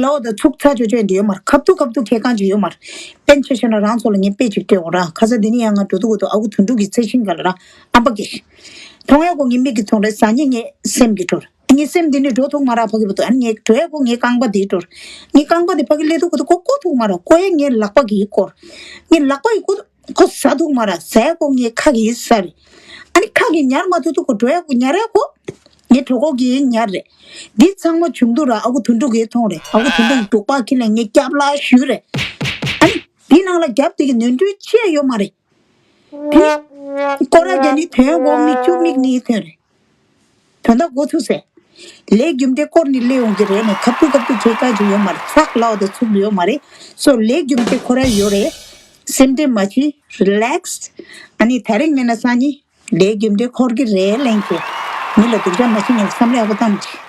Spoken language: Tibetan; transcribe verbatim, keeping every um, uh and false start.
ལའོ་ད་ཚུགས་ཚ་ཅོ་ཅོ་འདི་ཡོད་མར་ཁབ་ཏུ་ཁབ་ཏུ་ཁེ་གང་ཅིག་ཡོད་མར། པན་ཆེ་ཤ་ན་རང་ཚོ་ལ་ངས་དཔེ་ཅིག་སྤྲད་འོ་ར་ཁ་ས་འདི་ནི་ཡང་ང་འགྲོ་དུ་གོ་དུ་ཨ་ཁུ་དུན་ཕྲུག་གི་ཚེ་ཤིང་ག་ལ་ར་ཨམ་པ་གེ་ཤི། མཐོང་ཡ་གོ་ངའི་མིག་གི་ཚོང་རེ་ཟ་ཉེ་ངའི་སེམས་ཀྱི་གྲོར། ངའི་སེམས་འདི་ནི་འགྲོ་ཐུག་མ་ར་ཕ་གི་བ་དུ་ཨ་ནི་ངའི་འགྲོ་ཡ་གོ་ངའི་རྐང་པ་འདི་གྲོར། ངའི་རྐང་པ་འདི་ཕ་གི་ལེ་དུ་གོ་དུ་གོ་གོ་ཐུག་མ་ར་གོ་ཡ་ངའི་ལག་པ་གི་སྐོར། ངའི་ལག་པ་ཡི་གོ་དུ། ཁོ་ཟ་ཐུག་མ་ར་ཟ་ཡ་ཁོ་ངའི་ཁ་གི་ས་རེད། ཨ་ནི་ཁ་གི་ཉར་མ་ཐུག་ཐུག་གོ་འགྲོ་ཡ་གོ་ཉར་ཡ་གོ། ངའི་གྲོད་ཁོག་གི་ཉར་རེད། འདི་ཚང་མ་བྱུང་དུ་ར་ཨ་ཁུ་དུན་ཕྲུག་གི་མཐོང་རེད། ཨ་ཁུ་དུན་ཕྲུག་གི་འབྲུག་པ་ཁྱི་ལ་ངའི་སྐྱབས་ལ་ཞུས་རེད། ཨ་ནི་འདི་ནང་ལ་རྒྱབ་དེ་གི་ནོན་འཁྲུལ་ཅི་ཡ་ཡོད་མ་རེད། དེ་ནི་སྐོར་ར་རྒྱ་ནི་དོན་གོ་མིག་ཆུ་མིག་ནི་དོན་རེད། དོན་དག་གོ་ཐུག་སེ། ལས་རྒྱུ་འབྲས་སྐོར་ནི་སླེབས་འོང་གི་རེད་ནས་ཁབ་ཏུ་ཁབ་ཏུ་ཁྱེད་ཀ་ཅིག་ཡོད་མ་རེད། ཚགས་ལའོ་དང་ཚུགས་ཡོད་མ་རེད། སོ་ལས་རྒྱུ་འབྲས་ཁོ་ར་ཡོད་རེད། སེམས་ཁྲལ་མ་བྱེད། རི་ལེགས། ཨ་ནི་ད་རིང་མེད་ན་སང་ཉིན་ལས་རྒྱུ་འབྲས་འཁོར་གི་རེད་ལན་ཁྱེད། མི་ལ་སྡུག་ཅག་མ་བྱེད་ངས་བསམ་བློ་ཡག་པོ་བཏང་མ་བྱེད།